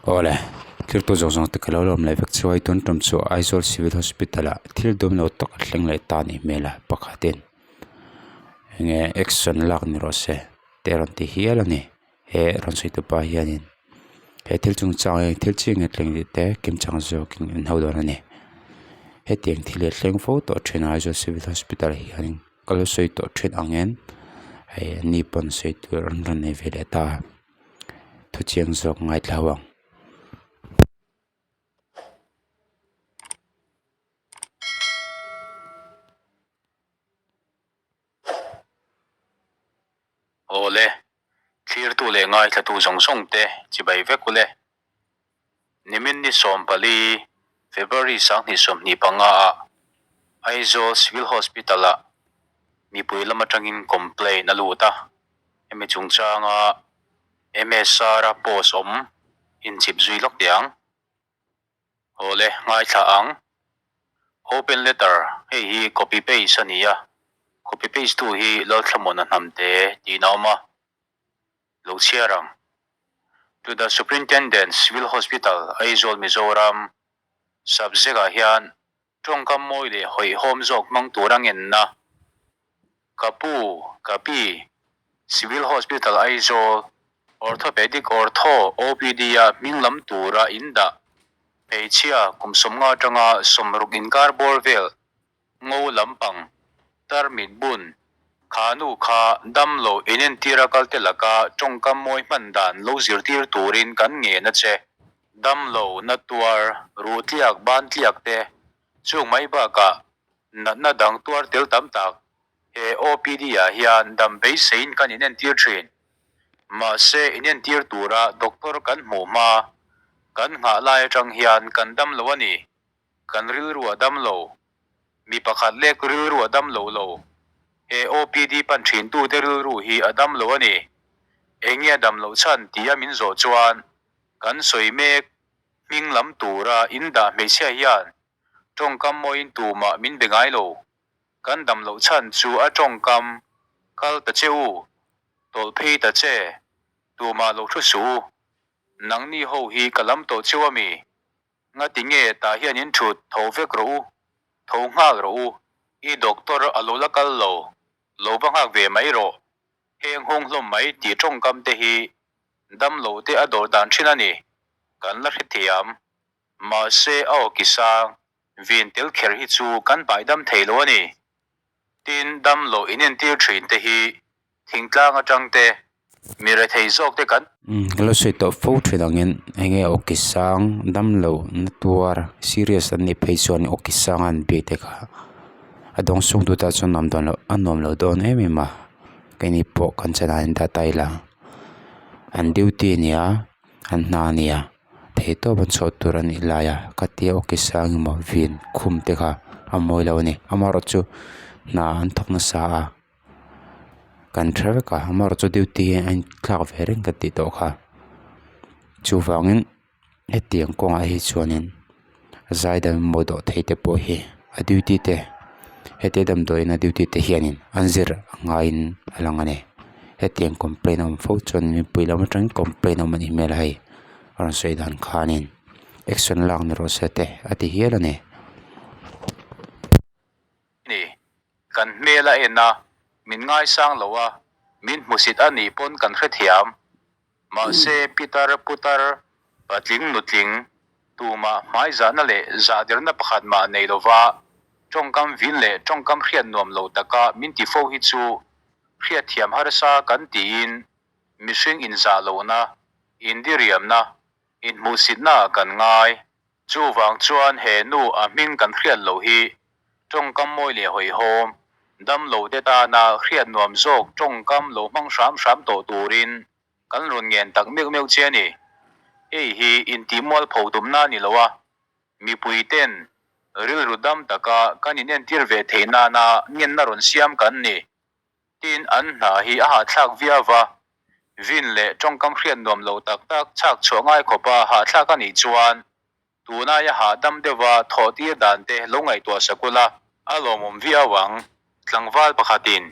Awle, thiltu zawng zawng te ka lo lawm leh vek chu a tun tum chu Aizawl Civil Hospital ah thil dum lo tak a thleng leh ta anih hmel a pakhatin enge action lak ni rawh se te a rawn ti hial a ni he rawn sawi tu pa hianin he thil chungchang hi thil chi nge thleng tih te kimchang zawkin an ho dawn a ni hetiang thil hi a thleng fo tawh thin a Aizawl Civil Hospital ah hianin ka lo sawi tawh thin angin hei an ni pawn sawi tur an rawn nei ve leh ta. Thu chiang zawk ngaithla ho ang. Awle, thlirtu leh ngaithlatu zawng zawng te chibai vek ule. Nimin ni 14, February 2025 ah Aizawl Civil Hospital ah mipui lam atangin complaint a lut a. Hemi chungchanga MSR-a post awm inchip zui lawk teh ang. Awle, ngaithla ang. Open letter, hei hi copy paste a ni a, copy paste tu hi Lalthlamawna Hnamte tiin a awm a, lo chhiar ang. To the Superintendent, Civil Hospital, Aizawl, Mizoram, Subject ah hian Tawngkam mawi leh hawihhawm zawk hmang tur a ngenna. Ka pu, ka pi, Civil Hospital Aizawl, Orthopedic Ortho OPD-a hming lam tura in dah. Hmeichhia kum 50 atanga 60 inkar bawr vel ngo lampang, tarmit bun, kha nu kha damlo inentira kalte laka tawngkam mawi hman dan lo zirtir turin kan ngen a che. Damlo, na tuar, ruh tliak, ban tliak te, chung mai bakah natna dang tuar tel tam tak he OPD ah hian dam beiseiin kan inentir thin. Mahse inentir tura doctor kan hmuh hma, kan nghah lai atang hian kan damlo a ni. Kan rilru a damlo. Mi pakhat lek rilru a damlo lo. He OPD pan thintute rilru hi a damlo a ni. Enge a damloh chhan tia min zawh chuan Kan sawi mek, hming lam tura in dah hmeichhia hian tawngkam mawiin tumah min be ngai lo. Kan dam loh chhan chu a tawngkam, Kal ta che u, tawlh phei ta che, tumah lo thu suh u. Nangni ho hi ka lam tawh cheu ami? Ngati nge tah hian in thut tho vek rawh u, tho nghal rawh u. I doctor a lo la kal lo, lo va nghak ve mai rawh. Heng hung hlawm mai tih tawngkam te hi Damlo te a dawr dan thin a ni. Kan la hrethiam. Mahse a aw ki sang, vin tel kher hi chu kan paidam thei lo a ni. Tin, damlo inentir thin te hi thingtlang atang te, mi rethei zawk te kan. Umm ka lo sawi tawh fo thin angin enge aw ki sang, damlo na tuar serious an nih phei chuan aw ki sang a an biak te kha a dawng sung tu tan chuan nuam dawn loh a nuam lo dawn em em a keini pawh kan channel ah hian dah ta ila. An duty a ni a an hna a ni a theihtawp an chhuah tur a nih lai a khatia aw ki sang emaw vin khum te kha a mawi lo a ni amaherawh chu hna an thawk nasa a kan hre vek a amaherawh chu duty hi a inthlak ve reng ka tih tawh kha chuvangin hetiang kawngah hi chuanin zaidam emaw dawh thei te pawh hi a duty te hetia damdawiin a duty te hianin an zir a ngaiin a lang a ni hetiang complaint a awm fo chuan mipui lam atangin complaint a awm a nih hmel a hei a rawn sawi dan khanin action lak ni rawh se te a ti hial a ni. Ni, kan hmel a en a, min ngaisang lo a, min hmusit a nih pawn kan hrethiam. Mahse, pitar putar, patling nutling, tumah hmaizahna leh zahderna pakhat mah nei lova tawngkam vin leh tawngkam hriat nuam lo taka min ti fo hi chu hriatthiam harsa kan tiin mihring inzah lohna, indiriamna, inhmuhsitna ah kan ngai. Chuvang chuan he nu a hming kan hriat loh hi tawngkam mawi leh hawihhawm, damlo te tana hriat nuam zawk tawngkam lo hmang hram hram tawh turin kan rawn ngen tak meuh meuh che a ni. Hei hi intihmual pho tumna a ni lo a, mipui ten rilru dam taka kan inentir ve theih nana ngenna rawn siam kan ni. Tin, an hna hi a hahthlak viau va, vin leh tawngkam hriat nuam lo tak tak chhak chhuah ngai khawpa hahthlak a nih chuan tunaia hahdam deuha thawh tir dan te lo ngaihtuah sak ula a lawmawm viau ang. Tlangval pakhatin,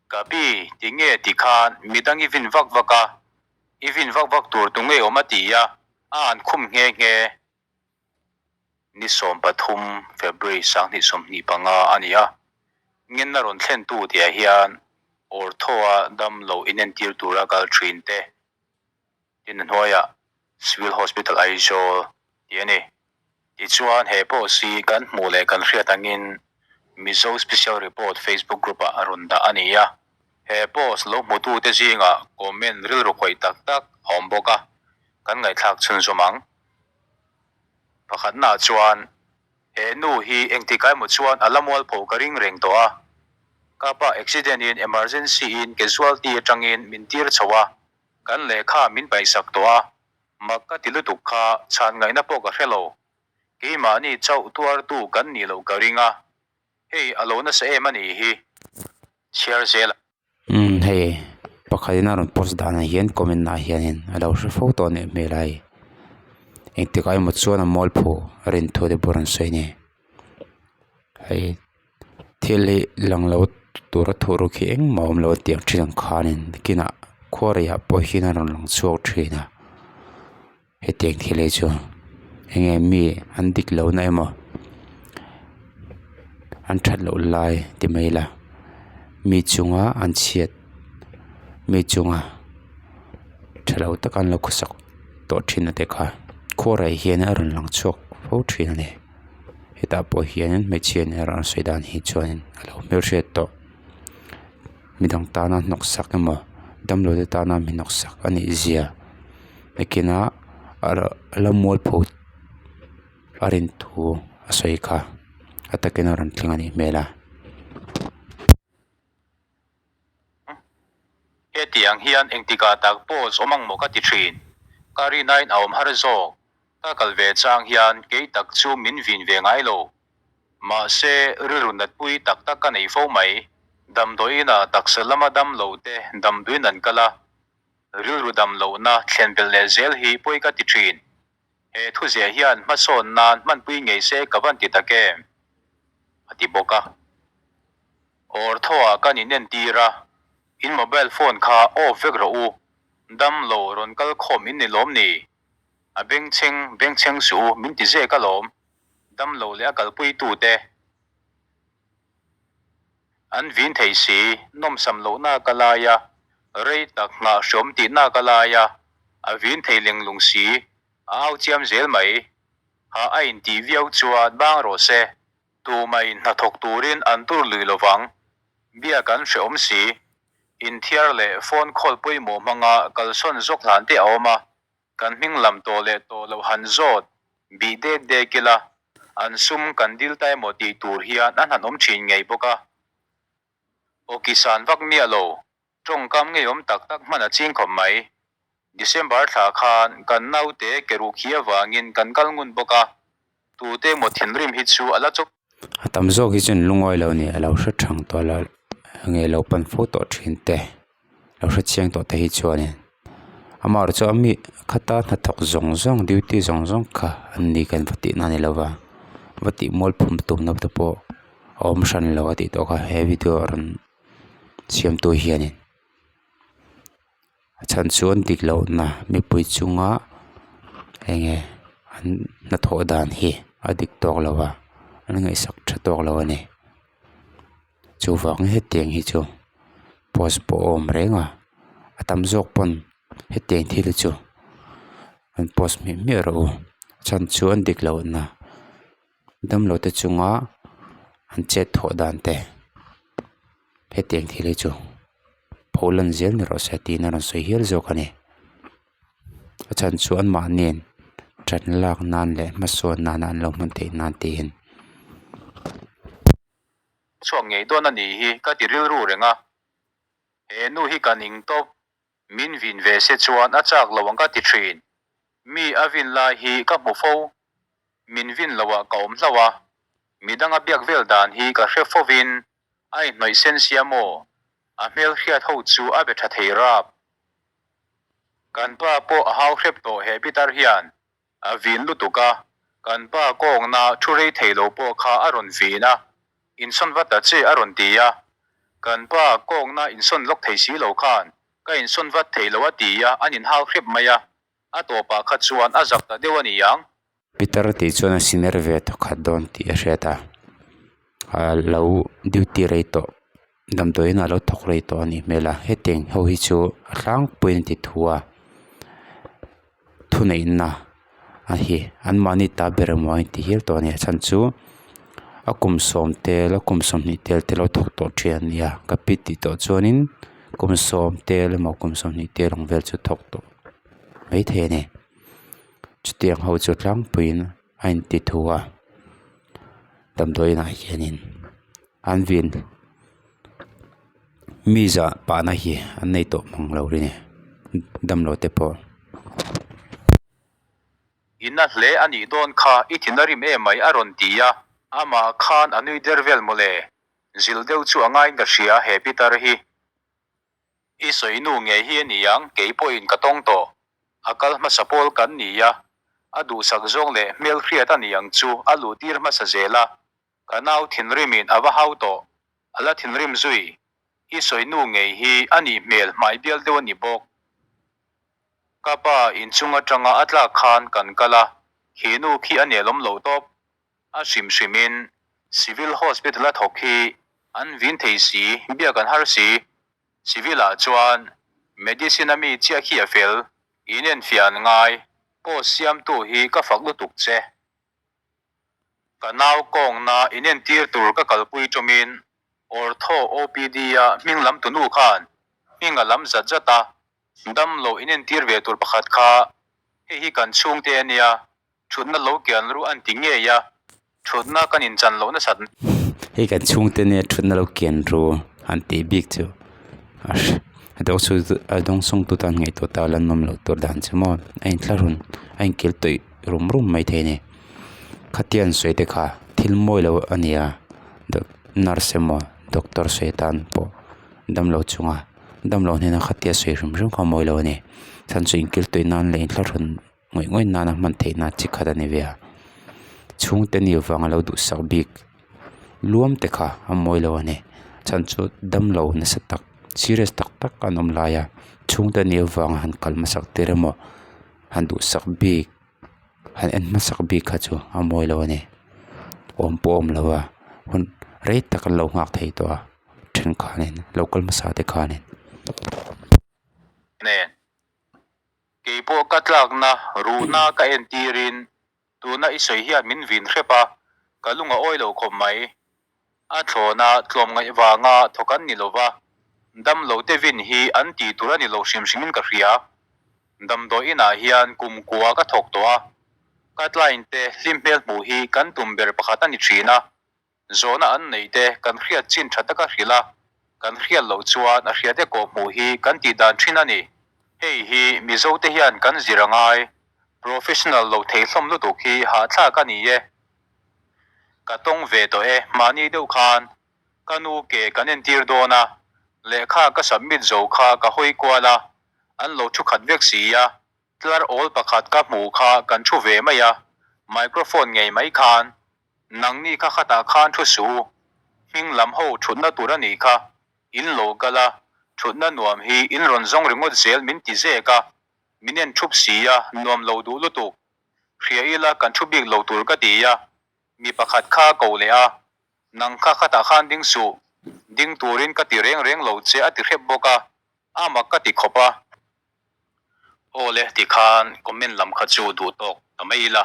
Ka pi, tinge ti khan midang i vin vak vak a, i vin vak vak tur tu ngei awm a ti a. A an khum nghe nghe. Ni 13 February 2025 a ni a, ngenna rawn thlentu tihah hian Ortho-a damlo inentir tura kal thin te tin a hnuaiah Civil Hospital Aizawl tih a ni. Tichuan he post hi kan hmuh leh kan hriat angin Mizo Special Report Facebook group-ah a rawn dah a ni a. He post lo hmutute zingah comment rilru khawih tak tak a awm bawk a, kan ngaihthlak chhunzawm ang. Pakhatnaah chuan he nu hi engtikah emaw chuan a la mualpho ka ring reng tawh a, ka pa accident in emergency in casualty atangin min tir chho a, kan lehkha min paihsak tawh a, mak ka ti lutuk kha chhan ngaihna pawh ka hre lo. Keimahni chauh tuartu kan nih loh ka ring a, hei a lo nasa em a nih hi. Chhiar zel. Umm hei pakhatin a rawn post danah hian comment ah hianin a lo hre fo tawh a nih hmel a hei engtikah emaw chuan a mualpho a rin thu te pawh a rawn sawi a ni hei thil hi lang lo tura thuh ruk hi engmah a awm lo a tiang thin ang khanin nakinah khuarei ah pawh hian a rawn lang chhuak thin a hetiang thil hi chu enge mi an dik lo na emaw an that loh lai ti mai ila mi chunga an chhiat mi chunga tha lo taka an lo khawsak tawh thin te kha khuarei hian a rawn lang chhuak fo thin a ni hetah pawh hian hmeichhia nen a rawn sawi dan hi chuan a lo hmelhriat tawh midang tana hnawksak emaw damlo te tana mi hnawksak a nih zia nakinah a la mualpho a rin thu a sawi kha a takin a rawn thleng a nih hmel a. Hetiang hian engtikah tak post awm ang maw ka ti thin. Ka rinain a awm har zawk. Ka kal ve chang hian kei tak chu min vin ve ngai lo. Mahse, rilru natpui tak tak ka nei fo mai. Damdawiinah taksa lama dam lo te damduin an kal a, rilru dam lohna thlen belh leh zel hi pawi ka ti thin. He thuziah hian hmasawn nan hmanpui ngei se ka van ti tak em? a ti bawk a. Awrthaw-ah kan inentir a, in mobile phone kha off vek rawh u, dam lo rawn kal khawm in ni lawm ni? A bengchheng bengchheng suh u min ti zek alawm. Damlo leh a kalpuitute an vin thei si, nawmsam lohna ka lai a, rei tak nghah hrawm tihna ka lai a, a vin thei lenglung si, a au chiam zel mai. Hah a intih viau chuan bang rawh se, tumah hnathawk turin an tur lui lovang, biak an hrehawm si, inthiar leh phone call pawimawh hmanga kalsawn zawk hlan te a awm a, Kan hming lam tawh leh tawh loh han zawt bih dek dek ila, an sum kan dil ta emaw tih tur hian an han awm thin ngei bawk a. Awki san vak miah lo, tawngkam ngeiawm tak tak hman a ching khawp mai. December thla khan kan naute ke ruh khi avangin kan kal ngun bawk a, tute emaw thinrim hi chu a la chawp. A tam zawk hi chuan lungawi lo nih a lo hre thang tawh lo nge lo pan fo tawh thin te lo hre chiang tawh te hi chuanin amaherawhchu chu a mi khata hnathawk zawng zawng duty zawng zawng kha an ni kan va tihna a ni lo va va tih mual phum tumna te pawh a awm hran lo a tih tawh kha he video rawn siamtu hianin a chhan chuan dik lohna mipui chunga enge an hnathawh dan hi a dik tawk lo a an ngaihsak tha tawk lo a ni chuvang hetiang hi chu post pawh a awm reng a a tam zawk pawn hetiang thil hi chu an post hmiah hmiah rawh u a chhan chu an dik lohna damlo te chunga an chet thawh dan te hetiang thil hi chu pho lan zel ni rawh se tiin a rawn sawi hial zawk a ni a chhan chu anmahniin ṭan lak nan leh hmasawn nana an lo hman theih nan tiin. Chhuak ngei dawn a nih hi ka ti rilru reng a, he nu hi ka ning tawp, min vin ve se chuan a chak lo ang ka ti thin, mi a vin lai hi ka hmu fo, min vin loh ah ka awm hlauh a, midang a biak vel dan hi ka hre fovin A inhnawih sen sia maw? A hmel hriat ho chu a be tha thei rap. Kan pa pawh a hau hrep tawh he pitar hian a vin lutuk a, kan pa kawngna thu rei thei lo pawh kha a rawn vin a, insawn vat ta che a rawn ti a. Kan pa kawngna insawn lawk thei si lo khan ka insawn vat thei lo a ti a, an inhau hrep mai a. A tawpah kha chuan a zak ta deuh a ni ang. Peter tih chuan a senior ve thawkhat dawn tih a hriat a, a lo duty rei tawh damdawiin a lo thawk rei tawh a nih hmel a hetiang ho hi chu a tlangpuiin a ti thu a thuneihna a hi anmahni ta ber emaw a inti hial tawh a ni a chhan chu a kum sawm tel a kum sawmhnih tel te lo thawk tawh thin a ni a ka pi tih tawh chuanin kum sawm tel emaw kum sawmhnih tel ang vel chu thawk tawh maithei a ni. Chutiang ho chu tlangpuiin a inti thu a damdawiinah hianin an vin mi zah pahna hi an nei tawh mang lo a ni damlo te pawh. Ina hle a nih dawn kha i thin a rim emai a rawn ti a. Amah khan a nui der vel mawle. Zilh deuh chu a ngaiin ka hria he pitar hi. I sawi nu ngei hi a ni ang, kei pawhin ka tawng tawh. A kal hmasa pawl kan ni a, a duhsak zawng leh hmelhriat a ni ang chu a luh tir hmasa zel a, ka nau thinrimin a va hau tawh, a la thinrim zui. I sawi nu ngei hi a nih hmel hmai bial deuh a ni bawk. Ka pa inchung atanga a tlak khan kan kal a, khi nu khi a nelawm loh tawp. A hrim hrimin Civil Hospital a thawk hi an vin thei si, biak an har si. Civil ah chuan Medicine a mi chiah khi a fel, inenfiah an ngai, post siamtu hi ka fak lutuk che. Ka nau kawngna inentir tur ka kalpui tawmin Ortho OPD a hming lam tunu khan hming a lam zat zat a, damlo inentir ve tur pakhat kha hei hi kan chhungte a nia, Thutna lo kian ru an ti ngei a, thutna kan inchan loh nasat. Hei kan chhungte nia thutna lo kian ru an tih bik chu a dawng su a dawng sawng tu tan ngaihtuah ta la nawm loh tur dan che maw a inthlahrun a inkil tawih rum rum mai thei a ni. Khatia an sawi te kha thil mawi lo a ni a nurse emaw doctor sawi atan pawh damlo chunga damlo hnena khatia sawi hrim hrim kha mawi lo a ni. Chhan chu inkil tawih nan leh inthlahrun. Ngawih ngawih nana hman theihna chi khat a ni ve a chhungte ni vanga lo duhsak bik luam te kha a mawi lo a ni chhan chu damlo nasa tak serious tak tak an awm lai a chhungte ni avanga han kal hmasak tir emaw han duhsak bik han en hmasak bik kha chu a mawi lo a ni awm pawh a awm lo a hun rei tak an lo nghak thei tawh a thenkhanin lo kal hmasa te khanin. Kei pawh ka tlakna ruhna ka entirin tuna i sawi hian min vin hrep a, ka lung a awi lo khawp mai. A thlawna tlawmngaih vanga thawk an ni lo va, damlo te vin hi an tih tur a ni lo hrim hrimin ka hria. Damdawi inah hian kum kua ka thawk tawh a, ka client te hlim hmel hmuh hi kan tum ber pakhat a ni thin a, Zawhna an neih te kan hriat chin tha taka hrilh a, kan hriat loh chuan a hriate kawh hmuh hi kan tih dan thin a ni. Hei hi Mizo te hian kan zir a ngai. Professional lo thei hlawm lutuk hi hahthlak a ni e. Ka tawng ve tawh e mahni deuh khan ka nu ke kan entir dawn a, lehkha ka submit zo kha ka hawi kual a, an lo thu khat vek si a, tlar awl pakhat ka hmuh kha kan thu ve mai a, microphone ngei mai khan Nangni kha khatah khan thu suh u, hming lam ho thutna tur a nih kha, in lo kal a, thutna nuam hi in rawn zawng ringawt zel min ti zek a, min en thup si a, nuam lo duh lutuk. Hria ila kan thu bik lo tur ka ti a, mi pakhat kha ko leh a, nang kha khatah khan ding suh, ding turin ka ti reng reng lo che a ti hrep bawk a, a mak ka ti khawp a. Aw le tikhan comment lam kha chu duh tawk ta mai ila.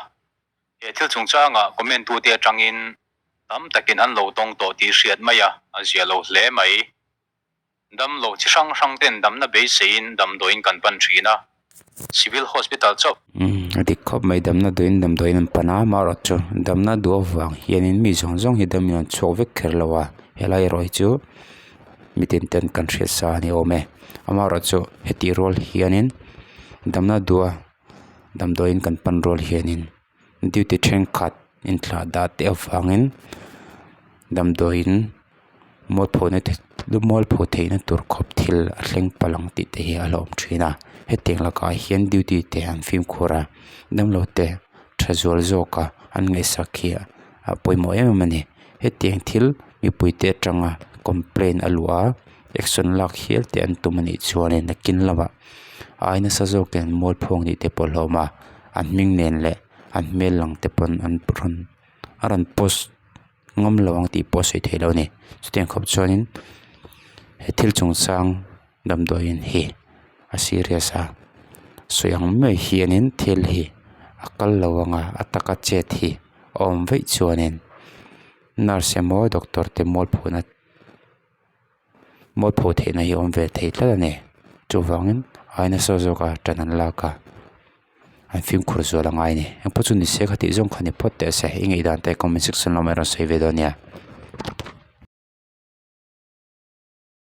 He thil chungchangah comment tute atangin tam takin an lo tawng tawh tih hriat mai a, a zia lo hle mai. Damlo chi hrang hrang ten damna beiseiin damdawiin kan pan thin a, Civil Hospital chauh. Umm a dik khawp mai damna duhin damdawiin an pan a, amaherawh chu damna duh avang hianin mi zawng zawng hi damin an chhuak vek kher lo a, helai erawh hi chu mitin ten kan hriat sa a ni awm e. Amaherawh chu hetih rual hianin damna duh a. Damdawiin kan pan rual hianin duty thenkhat inthlah dah te avangin damdawiin mualpho na mualpho theihna tur khawp thil a thleng palh ang tih te hi a hlauhawm thin a hetiang lakah hian duty te an fimkhur a damlo te tha zual zawk a an ngaihsak hi a pawimawh em em a ni hetiang thil mipui te atanga complaint a luh a action lak hial te an tum a nih chuanin nakin lamah. A ai nasa zawkin an mualphuang tih te pawh a hlawm a, an hming nen leh an hmel lang te pawn an rawn a rawn post ngam lo ang tih pawh a sawi theih loh a ni. Chutiang khawp chuanin he thil chungchang damdawiin hi a serious a, sawi ang mai hianin thil hi a kal lo ang a, a taka chet hi a awm vaih chuanin nurse emaw doctor te mualphuhna mualpho theihna hi a awm ve thei tlat a ni. Chuvangin ai nasa zawka ṭan an lak a, an fimkhur zual a ngai a ni. Engpawh chu ni se kha tih zawng kha ni phawt teh se i ngaihdan te comment section lamah i rawn sawi ve dawn nia.